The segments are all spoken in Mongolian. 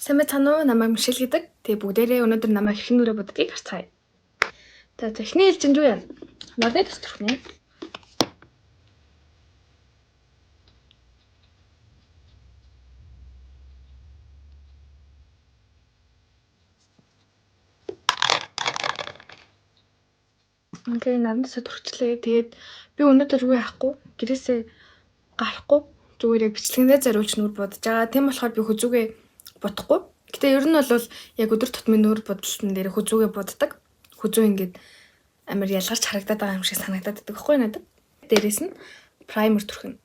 Сайн байцгаана уу? Намайг Мишель гэдэг. Тэгээ бүгдээрээ өнөөдөр намайг хэрхэн нүрэ буддгийг харцгаая. За за эхний ээлжинд юу яа? Нарны төс төрхнө. Окей, нарны төсөө төрчлээ. Тэгээд би өнөөдөр юу яахгүй, гэрээсээ гарахгүй зүгээр яг бичлэгэндээ зориулж нүур будаж байгаа. Тийм болохоор би хүзүүгээ будахгүй. Гэтэ ер нь бол яг өдөр тутмын нүүр будалтан дээр хүзүүгээ буддаг. Хүзүү ингээд амар ялгарч харагдаад байгаа юм шиг санагдаад байдаг байхгүй надад. Дээрээс нь primer түрхнэ.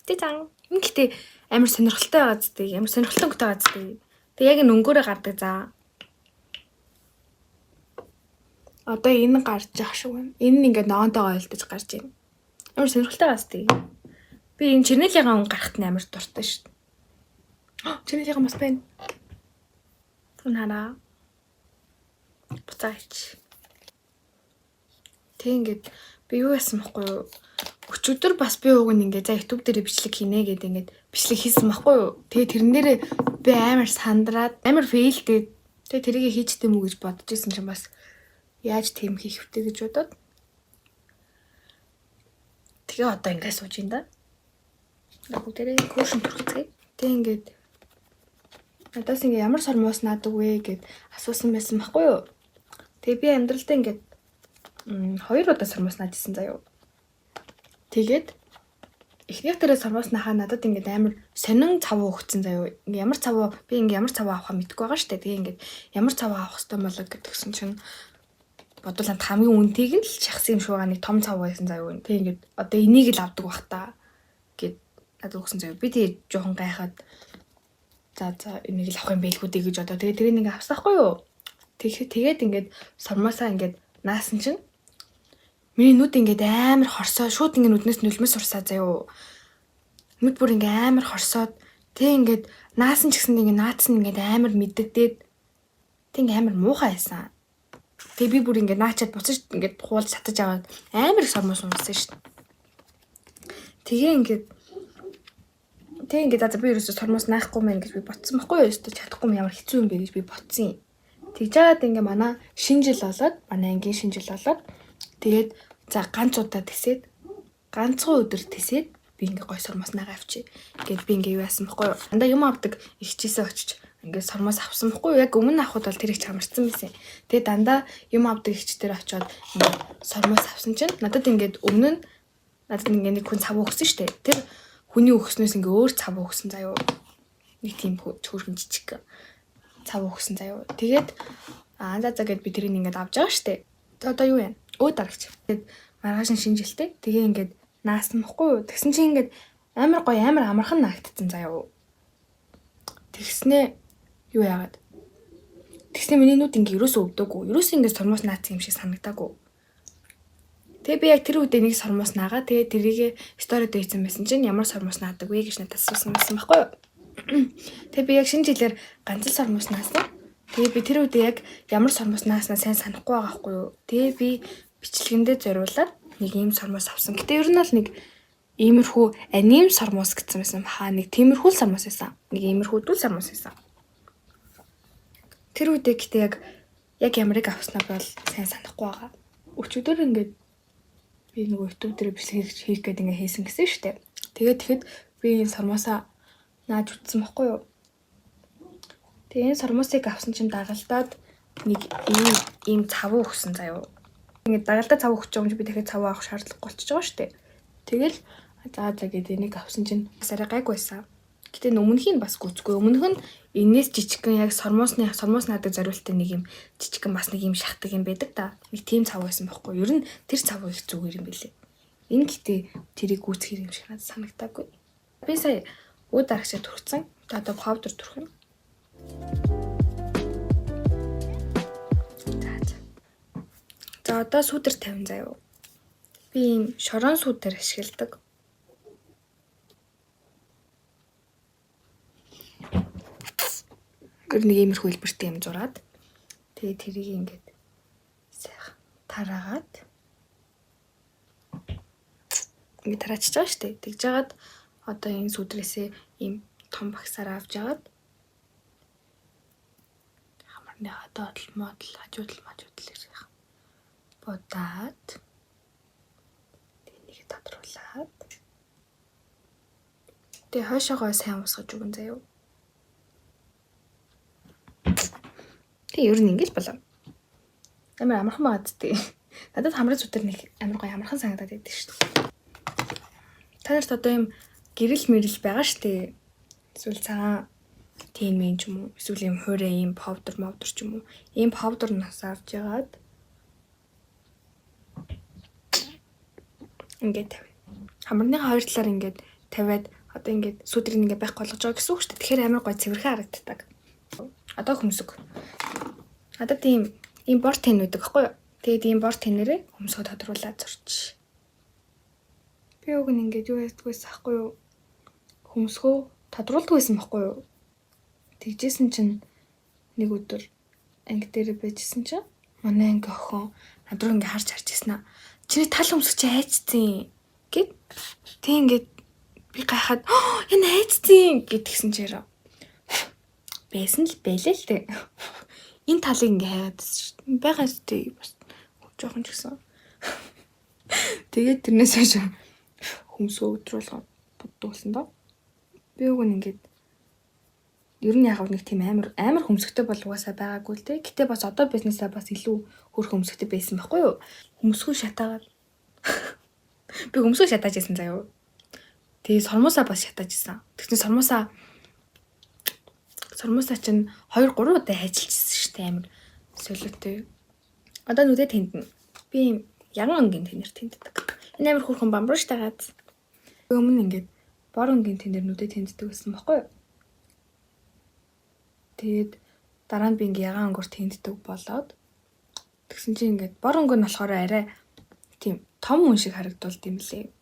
Тэ зан. Энэ гэтээ амар сонирхолтой байгаа зү. Амар сонирхолтой өнгөтэй байгаа зү. Тэг яг энэ өнгөөрөө гардаг за. Одоо энэ гарч явах шиг байна. Энэ нь ингээд ноонтойгоо ойлдож гарч байна. Амар сонирхолтой байгаа зү. Би энэ чернилийнхаа өнгө гарахт нь амар дуртай шүү дээ. Чернилийнхаа бас байна. Хараа. Буцаач. Тэг ингээд би юу яасан бохгүй юу? Өчигдөр бас би уг нь ингээд за YouTube дээр бичлэг хийнэ гэдэг ингээд бичлэг хийсэн бохгүй юу? Тэгээ тэрэн дээрээ би амар сандраад амар фейлдээд тэгээ тэрийг хийчтэй мүү гэж бодож исэн чинь бас яаж тийм хийх вүтэ гэж бодоод тэгээ одоо ингээд сууж ин да. Бүгдээрээ cushion түрхцгээе. Тэг ингээд надаас ингээ ямар сормуус наадаг вэ гэд асуусан байсан байхгүй юу? Тэгээ би амьдралдаа ингээд хоёр удаа сормуус нааж исэн заяа. Тэгээд эхнийх дээрээ сормуус наахаа надад ингээд амар сонин цав өгцөн заяа. Ингээ ямар цав би ингээ ямар цав авахаа мэдэхгүй байгаа штэ. Тэгээ ингээд ямар цав авах хэвээр болоо гэдгсэн чинь бодвол хамгийн үнэтэйг нь л шахсан юм шиг байгаа нэг том цав байсан заяа. Тэгээ ингээд одоо энийг л авдаг бах та гэд надад өгсөн заяа. Би тэгээ жоохон гайхаад за за энийг л авах юм байлгүй дээ гэж одоо тэгээ тэрийг ингээ авсан хгүй юу. Тэгээд ингээд сормоосаа ингээд наасан чинь миний нүд ингээд амар хорсоо шууд ингээд нүднээс нулимс урсаа заяа. Нүд бүр ингээ амар хорсоод тэг ингээд наасан ч гэсэн ингээд наацсан ингээд амар мэддэгдээд тэг ингээ амар муухай байсан. Тэг би бүр ингээд наачаад буцаж ингээд хуулж татаж аваад амар их сормоос унсан шүү дээ. Тэгээ ингээд тэг ингээд за би ерөөсөө сормоос наахгүй мэн гэж би ботсон байхгүй юу? Өстө чадахгүй юм ямар хэцүү юм бэ гэж би ботсон юм. Тэгж жагаад ингээ манай шинэ жил болоод манай ангийн шинэ жил болоод тэгээд за ганц удаа тэсээд ганцхан өдөр тэсээд би ингээ гой сормоос нагаа авчи. Гэт би ингээ юу яасан бохгүй юу? Дандаа юм авдаг ихчээсээ очиж ингээ сормоос авсан бохгүй юу? Яг өмнө авахд бол тэр их чамарцсан байсан. Тэгээд дандаа юм авдаг ихч дээр очиод ингээ сормоос авсан чинь надад ингээд өмнө нь надад ингээ нэг хүн цав өгсөн штэ. Тэр хүний өгснөөс ингээ өөр цав өгсөн заяо. Нэг тийм хөөрхөн жижиг цав өгсөн заяо. Тэгээд аа за за гэд би тэрийг ингээд авч байгаа штэ. Одоо юу вэ? Өө дарагч. Тэгээд маргааш нь шинэ жилтэй. Тэгээ ингээд наасан бохгүй юу? Тэгсэн чинь ингээд амар гоё амар амархан наагдцсан заяо. Тэгснээ юу яагаад? Тэгснээ миний нүд ингээ ерөөсөө өвдөөгүй. Ерөөсөө ингээ сормуус наацсан юм шиг санагдаагүй. Тэгээ би яг тэр үедээ нэг сормуус наагаа. Тэгээ тэрийг story дээр хийсэн байсан чинь ямар сормуус наадаг вэ гэж надад асуусан байсан байхгүй юу? Тэгээ би яг шинэ жилээр ганц л сормуус наасан. Тэгээ би тэр үедээ яг ямар сормуус нааснаа сайн санахгүй байгаа байхгүй юу? Тэгээ би бичлэгэндээ зориулаад нэг ийм сормуус авсан. Гэтэ ер нь бол нэг иймэрхүү аним сормуус гэсэн байсан. Хаа нэг тиймэрхүү л сормуус байсан. Нэг иймэрхүү дүүл сормуус байсан. Тэр үедээ гэтэ яг ямарыг авснаа бол сайн санахгүй байгаа. Өчигдөр ингээд би нөгөө YouTube дээр бичлэг хийх гээд ингээ хийсэн гэсэн шүү дээ. Тэгээд тэгэхэд би энэ сормуусаа нааж үтсэн бохгүй юу? Тэгээ энэ сормуусыг авсан чинь дагалдаад нэг ийм цав өгсөн заяо. Ингээд дагалдаа цав өгч байгаа юм чи би дахиад цав авах шаардлагагүй болчихж байгаа шүү дээ. Тэгэл за за гэдэг энийг авсан чинь бас арай гайгүй байсан. Гэтэ өмнөх нь бас гүцгүй. Өмнөх нь энэс жижигхэн яг сормуус наадаг зориултын нэг юм жижигхэн бас нэг юм шахдаг юм байдаг да. Нэг тийм цав байсан бохгүй. Ер нь тэр цав их зүгээр юм билээ. Энэ гэтээ тэрийг гүйцэхэр юм шиг надад санагдаагүй. Би сая үүд дарагчаа түрхсэн. Одоо powder түрхэнэ. За одоо сүүдэр тавин заяа. Би ийм шорон сүүдэр ашигладаг. Гэр нэг иймэрхүү хэлбэртэй юм зураад тэгээ тэрийг ингээд сайхан тараагаад ингээд тараачиж байгаа шүү дээ. Тэгж жагаад одоо энэ сүдрээсээ ийм том багсаар авч жагаад Нүднийхаа доотлол модл хажуудлал мажуудлал гэх будаад тэнийг тодруулаад тэгээ хойшоогоо сайн усгаж өгөн заяа. Тэг ер нь ингэж болоо. Амар амархан байгаа зү. Надад хамрын зүтэр нэг амар гоё амархан санагдаад байдаг шүү дээ. Та нарт одоо юм гэрэл мэрэл байгаа шүү дээ. Эсвэл цагаан тийм юм ч юм уу. Эсвэл юм хуурай юм powder мовдор ч юм уу. Ийм powder нас авч ягаад ингээд тавина. Хамарныхаа хоёр талаар ингээд тавиад одоо ингээд сүдрийг ингээд байхгүй болгож байгаа гэсэн үг шүү дээ. Тэгэхээр амар гоё цэвэрхэн харагддаг. Одоо хөмсөг. Надад ийм бор тэн байдаг байхгүй юу? Тэгээд ийм бор тэнээрээ хөмсгөө тодруулаад зурч. Би уг нь ингээд юу яадаг байсан хгүй юу? Хөмсгөө тодруулдаг байсан байхгүй юу? Тэгжсэн чинь нэг өдөр анги дээр байжсэн чинь манай анги охин над руу ингээд харж харж ирсэн аа. Чиний тал хөмсөг чи хайцсан гэд. Тэг ингээд би гайхаад энэ хайцсан гэдгсэн чирээ. Байсан л байлээ л дээ. Энэ талыг ингээ хайгаад байсан шүү дээ. Байгаа зү бас жоохон ч гэсэн. Тэгээд тэрнээс хойш хөмсгөө өдрүүлгөө буддуулсан доо. Би уг нь ингээд ер нь яг нэг тийм амар амар хөмсгтэй бол угаасаа байгаагүй л дээ. Гэтэ бас одоо бизнесаа бас илүү хөрх хөмсгтэй байсан байхгүй юу? Хөмсгөө шатаагаад би хөмсгөө шатааж исэн заяа. Тэгээ сормуусаа бас шатааж исэн. Тэгсэн сормуусаа чинь 2 3 удаа хайчилчихсан шүү дээ амар солиотой. Одоо нүдэ тэндэн. Би юм яган өнгийн тэнэр тэнддэг. Энэ амар хөрхөн бамбар шүү дээ гац. Өмнө ингээд бор өнгийн тэнэр нүдэ тэнддэг байсан байхгүй юу? Тэгээд дараа нь би ингээ ягаан өнгөөр тэнддэг болоод тэгсэн чинь ингээд бор өнгө нь болохоор арай тийм том хүн шиг харагдуулд юм лээ.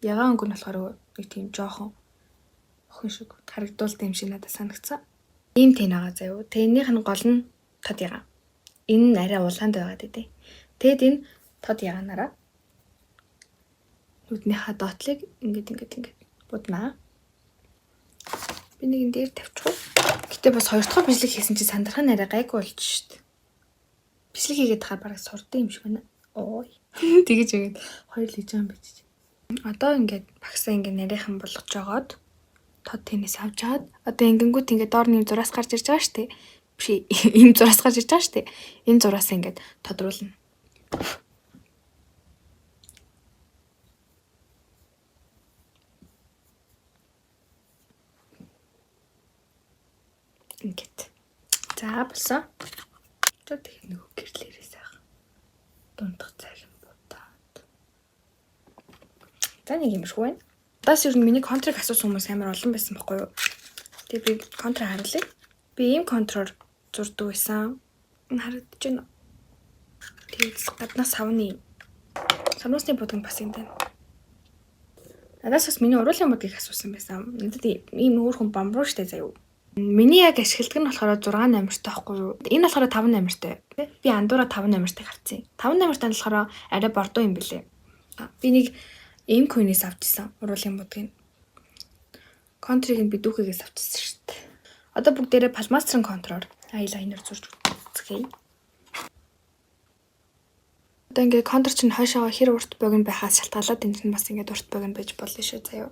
Ягаан өнгө нь болохоор нэг тийм жоохон охин шиг харагдуулд юм шиг надад санагдсан. Ийм тэн байгаа заяа. Тэнийх нь гол нь тод ягаан. Энэ нь арай улаанд байгаад байдیں۔ Тэгэд энэ тод ягаанаараа нүднийхаа доотлыг ингээд ингээд ингээд буднаа. Би нэг энэ дээр тавьчих уу? Гэтэ бас хоёр дахь бичлэг хийсэн чинь сандрах нь арай гайгүй болж шít. Бичлэг хийгээд тахаар бараг сурдсан юм шиг байна. Ой. Тэгэж ингээд хоёр л хийж байгаа юм биш. Одоо ингээд багсаа ингээд нарийнхан болгож жогоод тод тэнэс авч чаад одоо ингэнгүүт ингээд доор нэм зураас гарч ирж байгаа штэ. Биш ийм зураас гарч ирж байгаа штэ. Энэ зураас ингээд тодруулна. Ингээд. За болсон. Одоо тэгэхээр нөгөө гэрлээрээ сайхан дундах зарим будаад. За нэг юмшгүй байна. Надаас ер нь миний контрыг асуусан хүмүүс амар олон байсан байхгүй юу? Тэгээ би контр харуулъя. Би ийм контроор зурдаг байсан. Энэ харагдаж байна уу? Тэгээд гаднаас савны сарнуусны будаг нь бас юм байна. Надаас бас миний уруулын будгийг асуусан байсан. Надад ийм өөр хүн бамбруу штэ заяа. Миний яг ашигладаг нь болохоор 6 номертой байхгүй юу? Энэ болохоор 5 номертой. Би андуураа 5 номертой авчихсан. 5 номертой нь болохоор арай бордоо юм бэлээ. Би нэг M Queen-ээс авчихсан уруулын будгийг. Контрыг нь би дүүхэгээс авчихсан шүү дээ. Одоо бүгдээрээ палмастрын контроор eyeliner зурж үзье. Одоо ингээд контр чинь хойшоогоо хэр урт богино байхаас шалтгаалаад энэ чинь бас ингээд урт богино байж болно шүү заяа.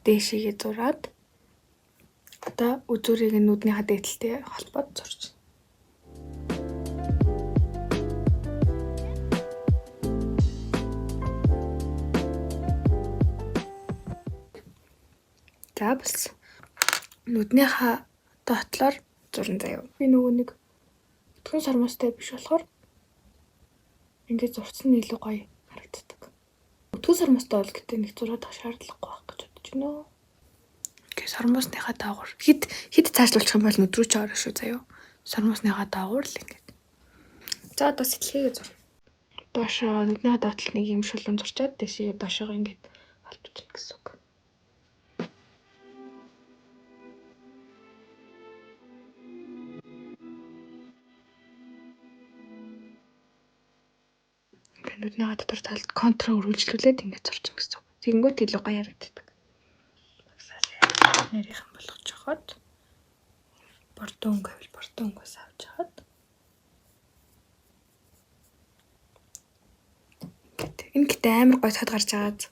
Дээшээгээ зураад одоо үзүүрийг нь нүднийхаа дээдэлтэй холбоод зурж. За болсон. Нүднийхаа доотлоор зурна заяа. Би нөгөө нэг өтгөн сормуустай биш болохоор ингээд зурцсан нь илүү гоё харагддаг. Өтгөн сормуустай бол гэтээ нэг зураад авах шаардлагагүй байх гэж бодож байна. Ингээ сормуусныхаа доогуур хэд хэд цаашлуулчих юм бол нүд рүү ч орно шүү заяа. Сормуусныхаа доогуур л ингээд. За одоо сэтгэлгээгээ зур. Доошоо нүднийхаа доотлол нэг юм шулуун зурчаад дэшээ доошоогоо ингээд холбочихно гэсэн үг. Ингээд нүднийхаа дотор талд контра өргөлжлүүлээд ингээд зурчихна гэсэн үг. Тэгэнгүүт илүү гоё харагддаг. Нарийнхан болгож хахад бордоо өнгө байвал бордоо өнгөөс авч хахад ингээд энэ гэтээ амар гоё тод гарч байгааз.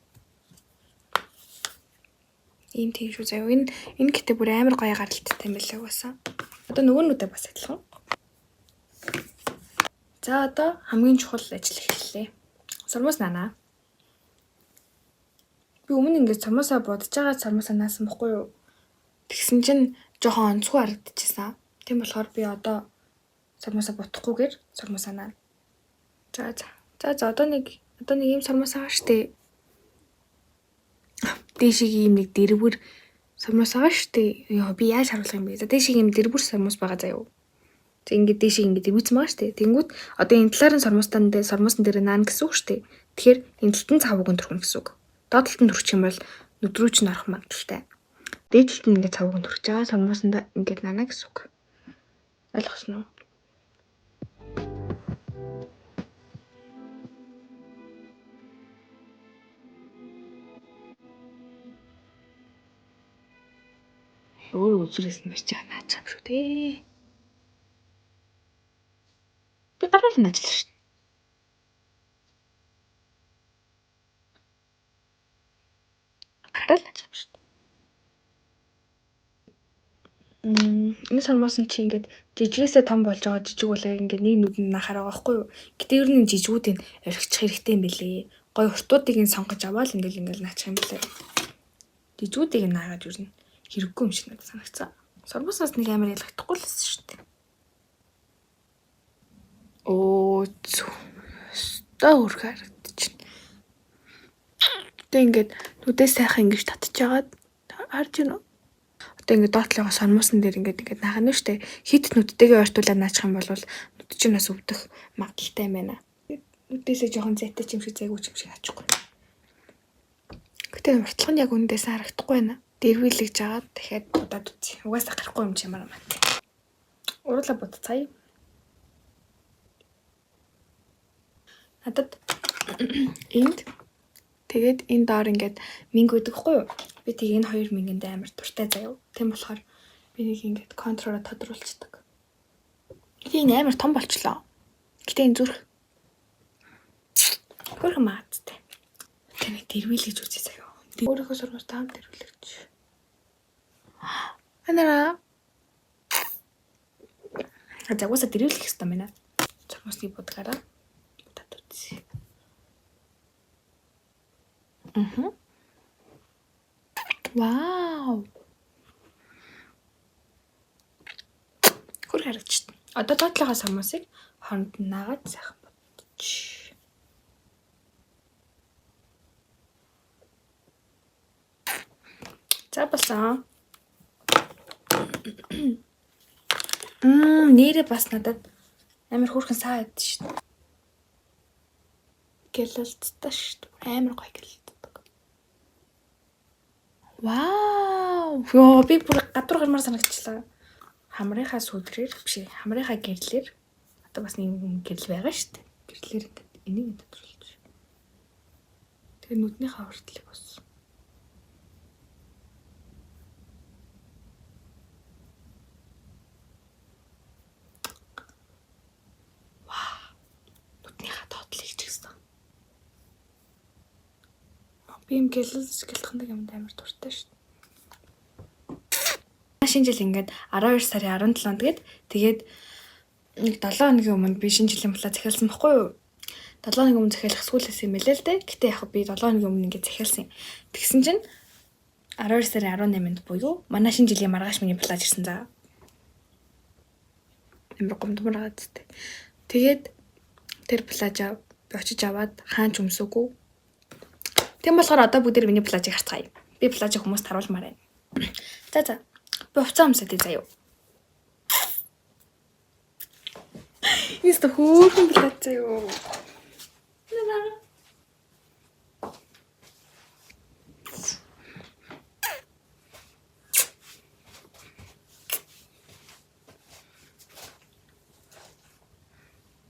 Ийм тийм шүү заяа. Энэ гэтээ бүр амар гоё гаралттай юм байлаа угаасаа. Одоо нөгөө нүдэ бас адилхан. За одоо хамгийн чухал ажил эхэллээ. Сормуус наана. Би өмнө ингээд сормуусаа будаж байгаа сормуусаа наасан бохгүй юу? Тэгсэн чинь жоохон онцгүй харагдчихсан. Тийм болохоор би одоо сормуусаа будахгүйгээр сормуусаа наана. За за. За за одоо нэг ийм сормуус байгаа штэ. Дээшиг ийм нэг дэрвэр сормуус байгаа штэ. Йоо би яаж харуулах юм бэ? За дээшиг ийм дэрвэр сормуус байгаа заяа. Тэг ингээд дээшиг ингээд дэрвүүцэн байгаа штэ. Тэнгүүт одоо энэ талаар нь сормуустан дээр сормуусан дээр наана гэсэн үг штэ. Тэгэхээр энэ талд нь цав уг нь түрхнэ гэсэн үг. Доод талд нь түрчих юм бол нүд рүү ч норох магадaltaй. Дээд талд нь ингээд цав уг нь түрхэж байгаа сормуусанд ингээд наана гэсэн үг. Ойлгосон уу? Өөр үзрээс нь барьж байгаа наач юм шүү дээ. Би гараар нь ажиллана шүү. Гараар л ажиллана шүү. Энэ сормуус нь чи ингээд жижигээсээ том болж байгаа жижиг үлээ ингээд нэг нүдэнд наахаар байгаа байхгүй юу? Гэтэ ер нь жижигүүдийг орхичих хэрэгтэй юм бэлээ. Гой хуртуудыг нь сонгож аваад ингээд наачих юм бэлээ. Жижигүүдийг нь наагаад ер нь хэрэггүй юм шиг надад санагцсан. Сормуусаас нэг амар ялгахдахгүй л байсан шүү дээ. Оо зү. Өстой хөрх харагдчихна. Гэтэ ингээд нүдээ сайхан ингэж татчихагаад харж байна уу? Одоо ингээд доод талынхаа сормуусан дээр ингээд наах нь шүү дээ. Хит нүдтэйгээ ойртуулаад наачих юм бол нүд чинь бас өвдөх магадaltaй юм байна. Нүдээсээ жоохон зайтай юм шиг зайгүй юм шиг аачихгүй. Гэтэ уртлах нь яг үндээс харагдахгүй байна. Дэрвийлэж жагаад дахиад будаад үзье. Угаасаа гарахгүй юм чи ямар амаатай. Уруулаа будцгаая. Надад энд тэгээд энэ доор ингээд минг өгдөг хгүй юу? Би тэг энэ хоёр мингэнд амар дуртай заяа. Тийм болохоор би нэг ингээд контролоо тодруулцдаг. Гэтэ энэ амар том болчлоо. Гэтэ энэ зүрх хөрхөн маадтай. Тэг нэг дэрвийлэж үзье заяа. Өөрийнхөө сормуустай хамт дэрвийлэж. Анара. Загваасаа дэрвийлэх хэрэгтэй юм байна. Сормуусны будгаараа будаад үзье. Вау. Хөр харагдчихна. Одоо доотлогоо сормуусыг хооронд нь наагаад сайхан будчих. За болсон. Нэрээ бас надад амар хөөрхөн саа байдсан шүү дээ. Гэлэлцтэй шүү дээ. Амар гоё гэлэлцдэг. Вау! Йоо, би бүр гадуур гармаар санагдчихлаа. Хамрынхаа сүдрээр биш, хамрынхаа гэрлэр одоо бас нэг юм гэрэл байгаа шүү дээ. Гэрлэр ингээд энийг тодруулж. Тэгээ нүднийхээ уртлыг бас. Вау! Нүднийхээ доотлыг ч гэсэн. Би юм гэлэлцгэлтхэндэг юмд амар дуртай шүү дээ. Шинэ жил ингээд 12 сарын 17-нд гээд тэгээд нэг 7 хоногийн өмнө би шинэ жилийн план захиалсан байхгүй юу? 7 хоногийн өмнө захиалах сүүлээс юм байлээ л дээ. Гэтэ яг би 7 хоногийн өмнө ингээд захиалсан юм. Тэгсэн чинь 12 сарын 18-нд буюу манай шинэ жилийн маргааш миний плаж ирсэн заа. Амар гомдмор байгаа зү. Тэгээд тэр плажаа би очиж аваад хаан ч өмсөөгүй. Тийм болохоор одоо бүгдээр миний плажийг харцгаая. Би плажийг хүмүүст харуулмаар байна. За за. Би хувцас өмсөд заяа. Ийст хөөрхөн плаж заяа.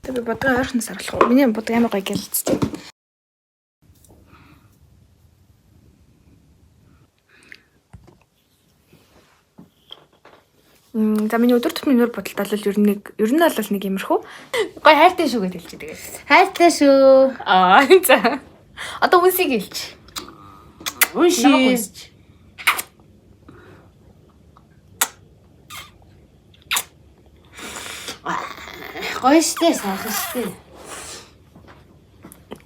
Би бодгоо ойрхоноос оруулах уу? Миний бодог амар гоё гэлцтэй. За, миний өдөр тутмын нүүр будалтай бол ер нь бол нэг иймэрхүү. Гой хайртай шүү гэж хэлчих тэгээд. Хайртай шүү. Аа, за. Одоо үнсийг хэлчих. Унши. Намайг үнсч. Гоё штэ, сайхан штэ.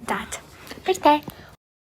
Дат. Баяртай.